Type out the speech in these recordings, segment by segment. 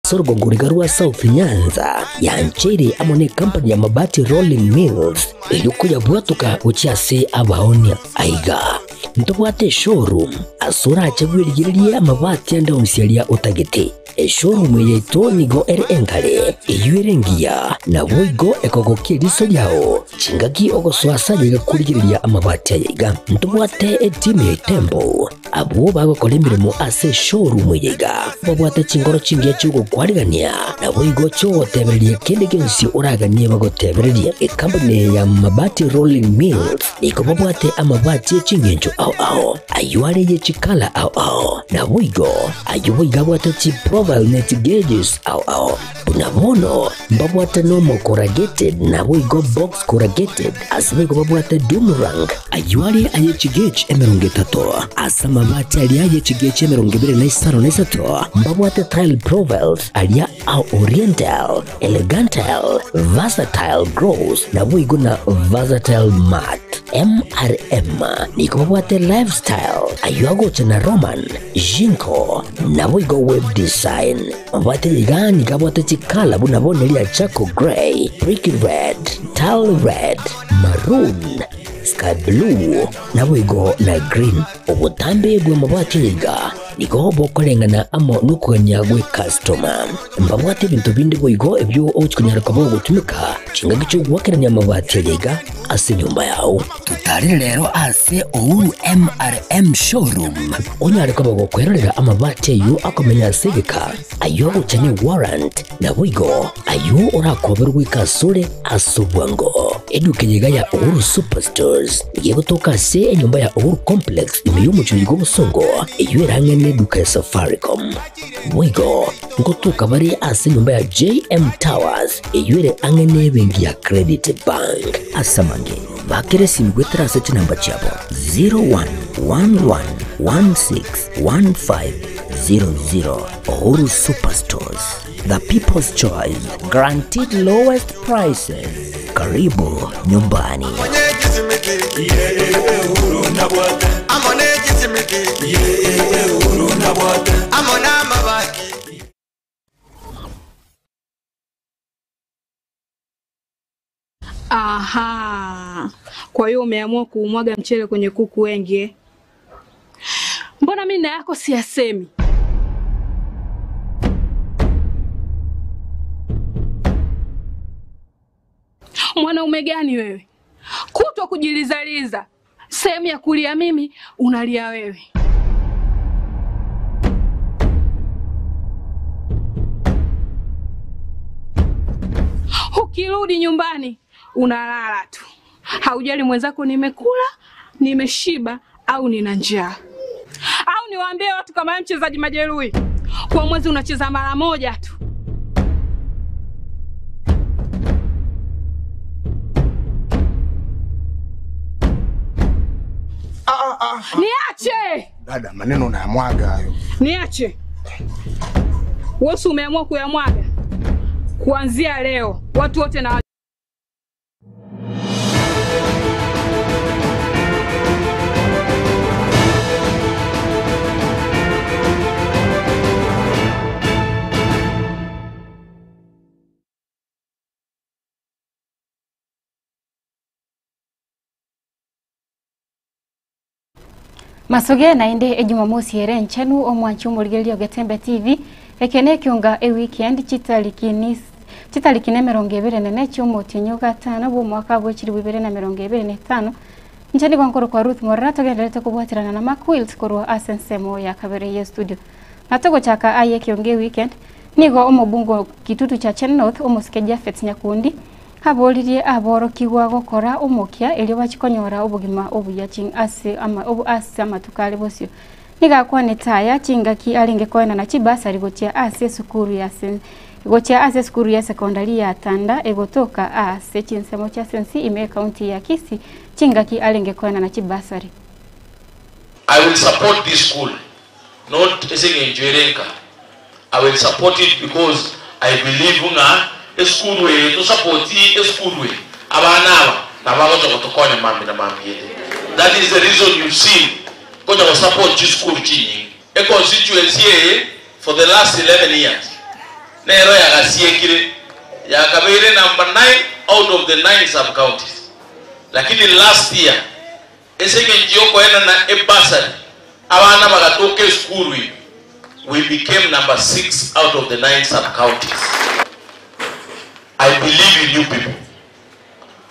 Ase orogongo riga rwa South Nyanza yancheire amo necompany ya Mabati Rolling Mills erio koyabwatoka gochia ase abaonia. Aiga ntobwate eshowroom ase orache bwerigererie amabati ande onsi aria otagete. Eshowroom yaito nigo ere engare, eyio ere engiya, naboigo ekogokia eriso riao chingaki ogosoa ase ayaiga korigereria amabati ayaiga. Ntobwate etimu ya Itembo Abwo bagokora emeremo ase eshowroom eye iga babwate chinkoro chingiya chi'ogokwarigania, naboigo chi'ogotebereria kende gionsi oraganie bagotebererie. Ekampuni eye ya Mabati Rolling Mills nigo babwate amabati e ching'encho ao ao, ayio are ye chikala ao ao, naboigo ayio boigo abwate chiprofile ne chigauges ao ao. Buna bono mbabwate normal corrugated naboigo box corrugated, ase boigo babwate doom rank, ayio are aye chigauge 30, ase amabati aria aye chigauge 23 mbabwate tile profiles aria a oriental, elegantal, versatile gloss naboigo na versatile matte. MRM nigo babwate lifestyle, ayio agocha na Roman, Jinko, naboigo web design. Mabwate iga nigo abwate chikala buna bono ria charcoal grey, brick red, tile red, maroon, sky blue, naboigo na green. Obotambe bw'amabati aya iga nigo bokoreng'ana amo nokogania gw'ekastoma. Mbabwate ebinto binde boigo ebio ogochi konyara koba ogotumeka chingaki chi'ogoakerania amabati aya iga ase enyomba yao. Totarire rero ase Uhuru MRM Showroom onyare koba gokwerorera amabati ayio akomenya ase egeka, ayio agocha ne warrant, naboigo ayio orakoberwe goika asore ase obwango. Eduka eye iga ya Uhuru Superstores nigo egotoka ase enyomba ya Uhuru Complex ime y'omochie oyo bw'obosongo eyio ere ang'e neduka ya Safaricom. Boigo ngotoka bare ase enyomba ya JM Towers eyio ere ang'e nebenki ya Credit Bank. Ase amange, bakera esimi goetera ase chinamba chiabo 0111161500. Uhuru Superstores, the people's choice, guaranteed lowest prices. Karibu nyumbani. Aha. Kwa hiyo umeamua kuumwaga mchele kwenye kuku wengi eh? Mbona mimi na yako siyasemi? Mwanaume gani wewe? Kutwa kujilizaliza, sehemu ya kulia mimi unalia wewe. Ukirudi nyumbani unalala tu, haujali mwenzako nimekula, nimeshiba au nina njaa. Au niwaambie watu kama wewe mchezaji majeruhi, kwa mwezi unacheza mara moja tu. Niache, Dada, maneno unayamwaga hayo. niache. Wewe si umeamua kuyamwaga? Kuanzia leo watu wote na Masuge naende ejumamosi ere enchenu omwanchi omorigereria Ogetembe TV eke nekionga eweekend chitariki ni chitariki na 24 chiomotienyi gatano bw'omwaka bwa 2025 inche nigo nkorokwa Ruth Morera togenderete kobwaterana na Mark Wills korwa ase ensemo ya kabere ye studio natogochaka aye ekionga eweekend nigo omobungo Kitutu cha Chen North omosike Japhet Nyakundi aboririe aborokigwa gokora omokia erio bachikonyora obogima obuya ching ase ama obu ase amatuko are bosio niga akwanete aya chingaki arenge koenana chibasari gochia ase esukuru ya sen gochia ase esukuru ya sekondari ya Tanda egotoka ase chinsemo chia Sensi ime county ya Kisii chingaki arenge koenana chibasari. I will support this school, not Esengenjwerenka. I will support it because I believe nga eschool we to support eschool we. Abana aba na bago to konya mami na mami yete. That is the reason you see konya go support this school chinyi. A constituency for the last 11 years. Nero yagasiekire, yakabeire number 9 out of the 9 sub-counties. Lakini last year, ase eng'encho y'okoenana ebursary, abana bagatoka esukuru ime, we became number 6 out of the 9 sub-counties. I believe in you people.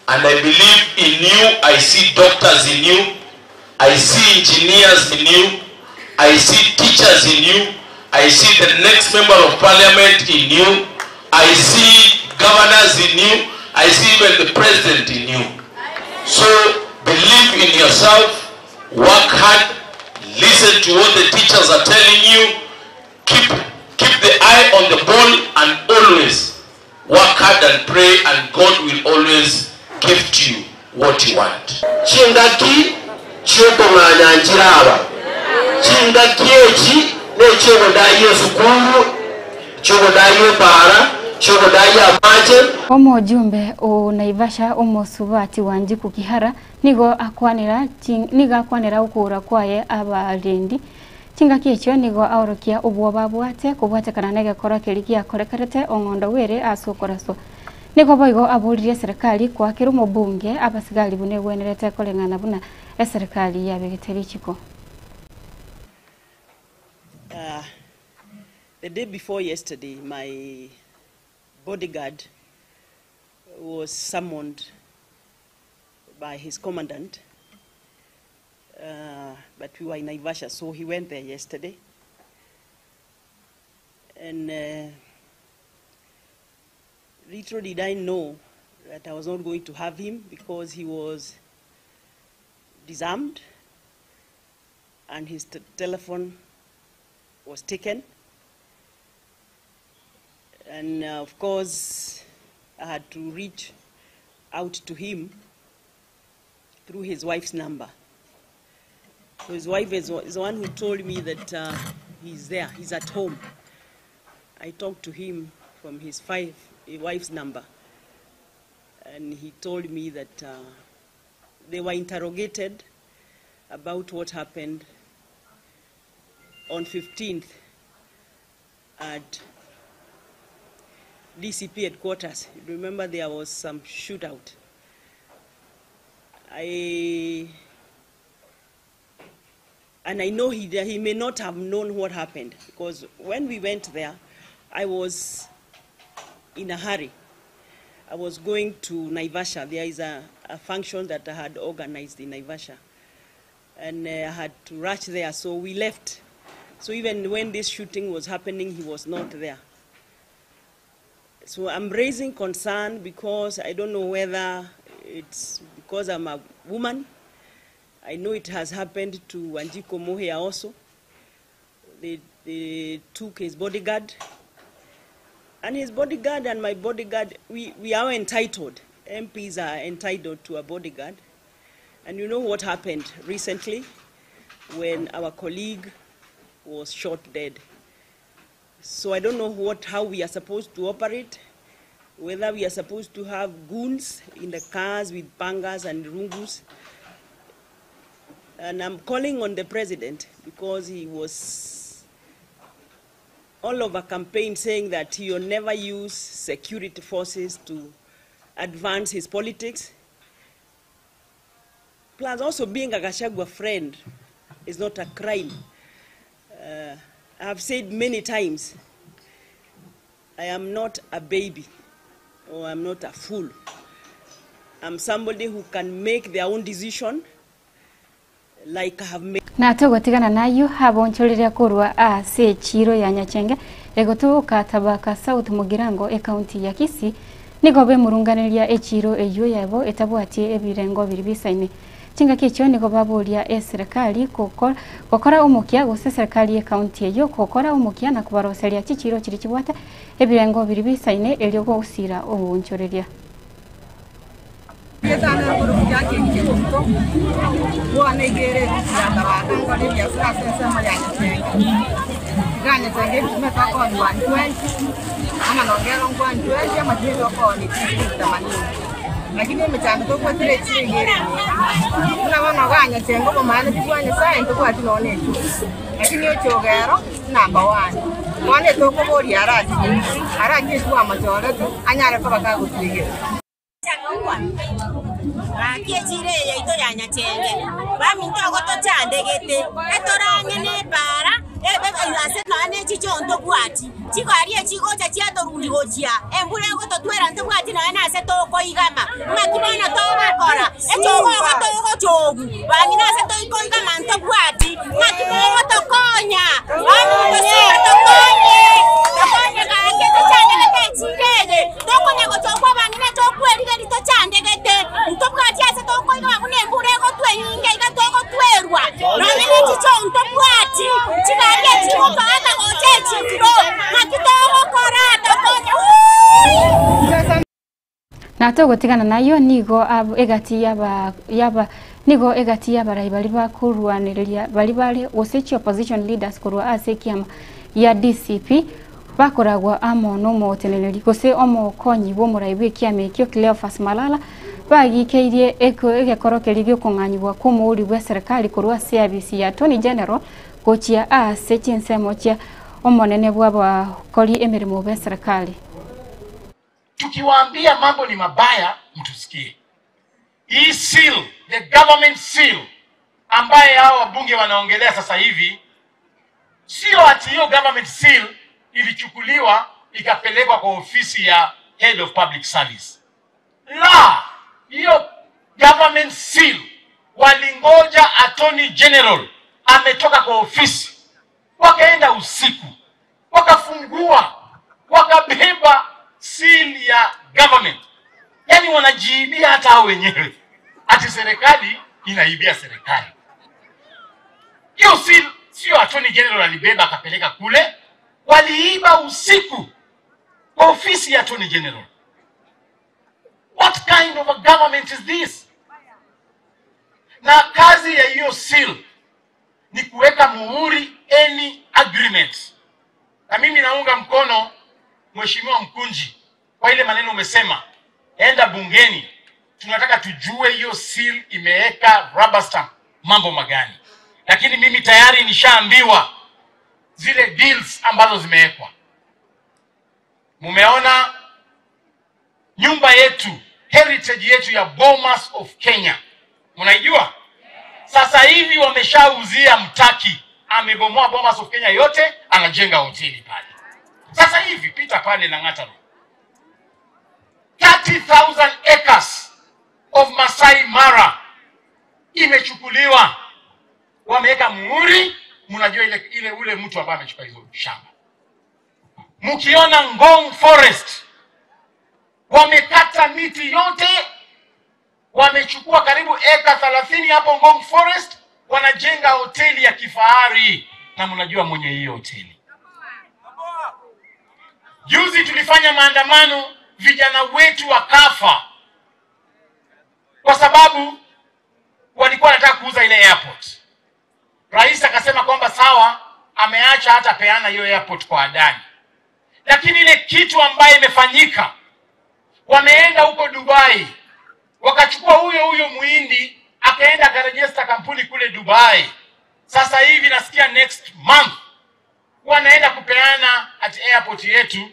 And I believe in you. I see doctors in you. I see engineers in you. I see teachers in you. I see the next member of parliament in you. I see governors in you. I see even the president in you. So believe in yourself, work hard, listen to what the teachers are telling you, keep the eye on the ball, and always work hard and pray, and God will always give you what you want. Chingaki chiokomanya nchiraba chingaki echi nechogodayo sukuru chogodayo bara chogodayo amache. Omojumbe o Naivasha omosubati Wanjiku Kihara nigo akwanera okura kwaye abarendi chingaki echio nigo aorokia obwoba bwate kobwatekana negekora keri giakorekerete ong'ondo were ase okoraswa. Nigo boigo aburirie serikali kwakira omobunge abasigari bune gwenerete koreng'ana buna eserikali yabegete richiko. The day before yesterday, my bodyguard was summoned by his commandant, but we were in Naivasha, so he went there yesterday. And little did I know that I was not going to have him, because he was disarmed and his telephone was taken. And of course, I had to reach out to him through his wife's number. So his wife is the one who told me that he's there, he's at home. I talked to him from his wife's number, and he told me that they were interrogated about what happened on 15th at DCP headquarters. You remember there was some shootout. And I know he may not have known what happened, because when we went there, I was in a hurry. I was going to Naivasha. There is a function that I had organized in Naivasha, and I had to rush there, so we left. So even when this shooting was happening, he was not there. So I'm raising concern because I don't know whether it's because I'm a woman. I know it has happened to Wanjiku Muhia also. They took his bodyguard. And his bodyguard and my bodyguard, we are entitled. MPs are entitled to a bodyguard. And you know what happened recently when our colleague was shot dead. So I don't know how we are supposed to operate, whether we are supposed to have goons in the cars with pangas and rungus. And I'm calling on the president, because he was all over campaign saying that he will never use security forces to advance his politics. Plus, also being a Gachagua friend is not a crime. I've said many times, I am not a baby, or I'm not a fool. I'm somebody who can make their own decision, like I have made. Na tugotigana nayo habonchoreria kurwa ase chiro ya Nyachenge egotuka Tabaka South Mugirango e county ya Kisii nigo bemurunganiria echiro eyo yabo etabwatie ebirengo biri bisaine. Chingaki echio nigo baboria eserikali gokora omokia gose serikali e county eyo gokora omokia na kubaroseria chichiro chiri chibwate ebirengo biri bisaine erio gosira obonchoreria. Lakini imechando kwa tire chingere. Kuna wana ganya chengo kwa maana tibwanya sai kwa tinone. Lakini ochogero number 1. Bono etokoboria aratinye, arache intwe amochorete, anyare koba kagotwegera. Gaki echiro eye yaito ya Nyachenge, baminto igo tochandegete, etorang'e nepaara, ase nonya ne chichoo ntobwati, chigari echi chigocha chiatorundia gochia, embura egototwera ntobwati nonya na ase tokoigama, ng'aki bono togokora? Echogogo togochogu, bang'ina ase toikoigama ntobwati, ng'aki mogotokonya? Baminto sika tokonye, tokonye gaki tochandegete echiro eye. Tokonya gochokwa abang'ina tokwerigeria tochandegete, ntobwati ase tokoigwa buna embura egotwa enyinge iga togotwerwa, nonya ne chichou ntobwati, chigari echi chigotoaka gocha echiro, naki togokora tokonye wuuii. Na togotigana nayio nigo egati yaba yaba nigo egati y'abarai baria bakorwanereria baria bare gose chiopposition leaders korwa ase ekiama gia DCP Bakoragwa amo nomoteneneri gose omokonyi bw'omorai bw'ekiama ekio Cleophas Malala, bagikeirie egekoro keria gi'okong'anyigwa kw'omouri bw'eserekari korwa ase abisi ya Attorney General gochia ase chinsemo chia omonene bw'abakori emeremo b'eserekari. Tukiwaambia mambo ni mabaya mtusikie. Hii seal, the government seal ambaye hao wabunge wanaongelea sasa hivi, sio ati hiyo government seal ilichukuliwa ikapelekwa kwa ofisi ya head of public service. La, hiyo government seal walingoja attorney general ametoka kwa ofisi, wakaenda usiku wakafungua, wakabeba seal ya government. Yaani wanajiibia hata hao wenyewe, ati serikali inaibia serikali. Hiyo seal sio attorney general alibeba akapeleka kule, waliiba usiku kwa ofisi ya attorney general. What kind of a government is this? Na kazi ya hiyo seal ni kuweka muhuri any agreement. Na mimi naunga mkono Mheshimiwa Mkunji kwa ile maneno umesema, enda bungeni, tunataka tujue hiyo seal imeweka rubber stamp mambo magani. Lakini mimi tayari nishaambiwa zile deals ambazo zimewekwa. Mumeona nyumba yetu, heritage yetu ya Bomas of Kenya, mnaijua? Sasa hivi wameshauzia Mtaki, amebomoa Bomas of Kenya yote, anajenga hoteli pale. Sasa hivi pita pale Lang'ata Road, 30,000 acres of Masai Mara imechukuliwa, wameweka muhuri. Mnajua ile, ile ule mtu ambaye amechukua hizo shamba. Mkiona Ngong Forest wamekata miti yote, wamechukua karibu eka 30 hapo Ngong Forest, wanajenga hoteli ya kifahari, na mnajua mwenye hiyo hoteli. Juzi tulifanya maandamano, vijana wetu wakafa kwa sababu walikuwa wanataka kuuza ile airport. Rais akasema kwamba sawa, ameacha hata peana hiyo airport kwa Adani, lakini ile kitu ambayo imefanyika, wameenda huko Dubai wakachukua huyo huyo muhindi akaenda akarejesta kampuni kule Dubai. Sasa hivi nasikia next month wanaenda kupeana at airport yetu.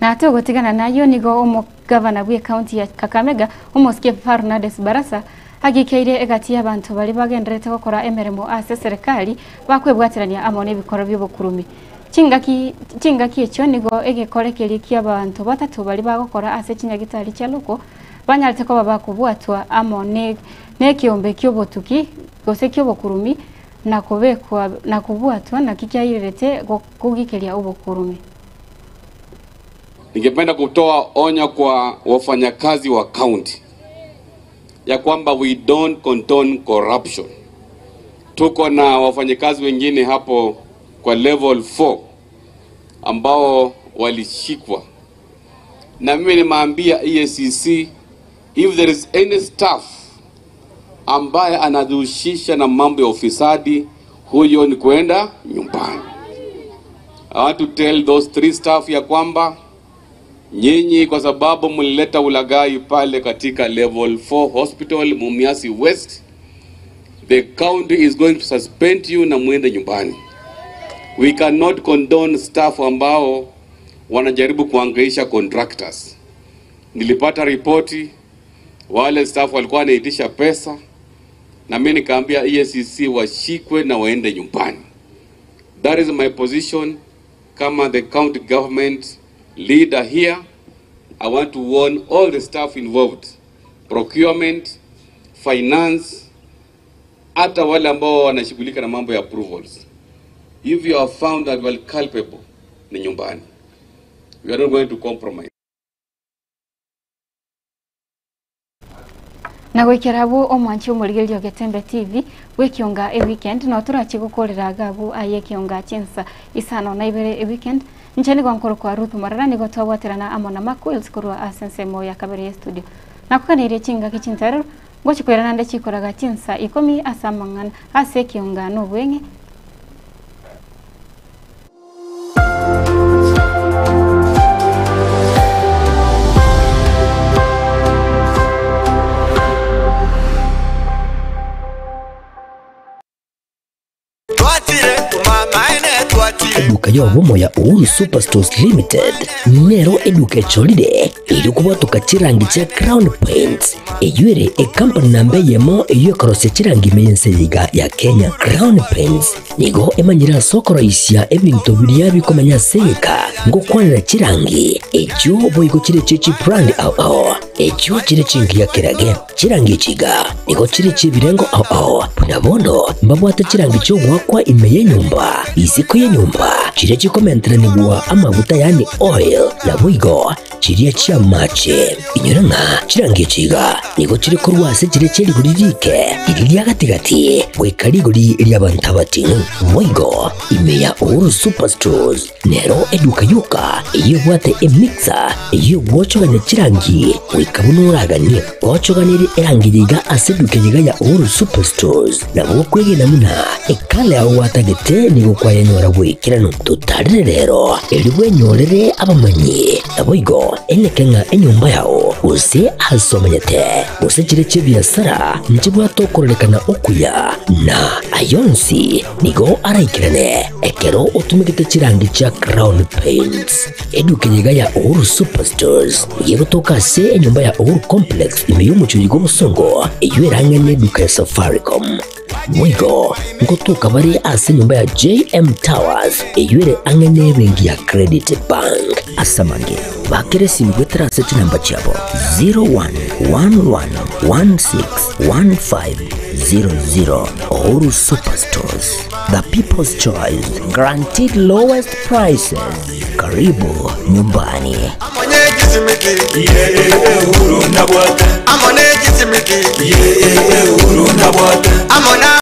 Na togotigana nayo nigo omogavana bwe county ya Kakamega omosike Fernandes Barasa agikeire egati y'abantu bari bagenderete gokora emeremo ase serikali bakwebwaterania amo n'ebikoro by'obokurumi. Chingaki chingaki ekyo nigo egekore keria kia abantu batatu bari bagokora ase chinyagitari chia loko banyarete koba bakobwatwa amo n'ekiombe ky'obotuki gose ky'obokurumi na kobekwa na kobwatwa naki kiairerete kogikeria obokurumi. Ningependa kutoa onyo kwa wafanyakazi wa county ya kwamba we don't condone corruption. Tuko na wafanyakazi wengine hapo kwa level 4 ambao walishikwa, na mimi nimeambia EACC, if there is any staff ambaye anajihusisha na mambo ya ufisadi, huyo ni kwenda nyumbani. I want to tell those 3 staff ya kwamba nyinyi kwa sababu mlileta ulaghai pale katika level 4 hospital Mumias West, the county is going to suspend you na muende nyumbani. We cannot condone staff ambao wanajaribu kuangaisha contractors. Nilipata ripoti wale staff walikuwa wanaitisha pesa, na mimi nikaambia EACC washikwe na waende nyumbani. That is my position kama the county government leader here. I want to warn all the staff involved, procurement, finance, hata wale ambao wanashughulika na mambo ya approvals. If you are found that you are culpable, ni nyumbani. We are not going to compromise. Na gwikira abu omwanchi omorigereria Ogetembe TV bwekionga e weekend no turachi gukorera gabu aye kionga chinsa isano na ibere e weekend nche nigo nkoro kwa Ruth Marara nigo twabwaterana amo na Makwils korwa ase ensemo ya kabere ya studio nakukaneirie chingaki chinterero ngochikwirana nde chikoraga chinsa ikomi ase amang'ana ase ekionga na obweng'e. Eduka y'obumo ya Uhuru Superstores Limited nero eduka echolile iri kubwatuka chirangi cha Crown Paints eyuere ekampani namba eyemo eyo ekorosia chirangi meyense yiga ya Kenya. Crown Paints nigo emanyire ase okoroisia ebinto biria bikomenya ase egeka ngokwanera chirangi echio boigo chire chichi brand ao ao echio chire chingiya kerage chirangi echiga nigo chire chibirengo ao ao buna bono mbabwate chirangi chiogwakwa ime yenyumba isiko yenyumba chiria chikomenteranigwa amaguta yani oil na boigo chiria chia mache inyora ng'a chirangi echiga nigo chiri korwa ase chire chierigori rike riri ria gatigati goika rigori ria bantu abating'u boigo ime ya Uhuru Superstores nero eduka yoka eyebwate emixer eyegwochogania chirangi goika buno oraganie gochoganirie erangi yiga ase eduka yiga ya Uhuru Superstores nabo okwegena muna ekala yago gwatagete nigo kwayenyora bwikirano tutarire rero eri bwenyorere abamanyi nabo igo eneke ng'a enyomba yao gose asomenyete gose chire chia ebiasara nchibwate okorerekana okuya na ayonsi nigo araikirane ekero otumegete chirangi chia Crown Paints eduka yiga ya Uhuru Superstores yegotoka ase enyomba ya Uhuru Complex ime y'omuchuri gw'obosongo eyo erang'ene eduka ya Safaricom Mwigo ngotoka bari ase nyumba ya JM Towers eyuere ang'ene ebenki ya Credit Bank asamange bakere simu gwetera ase chinamba chiabo 0111161500. Uhuru Superstores, the people's choice, guaranteed lowest prices. Karibu nyumbani. Uhuru na bwate.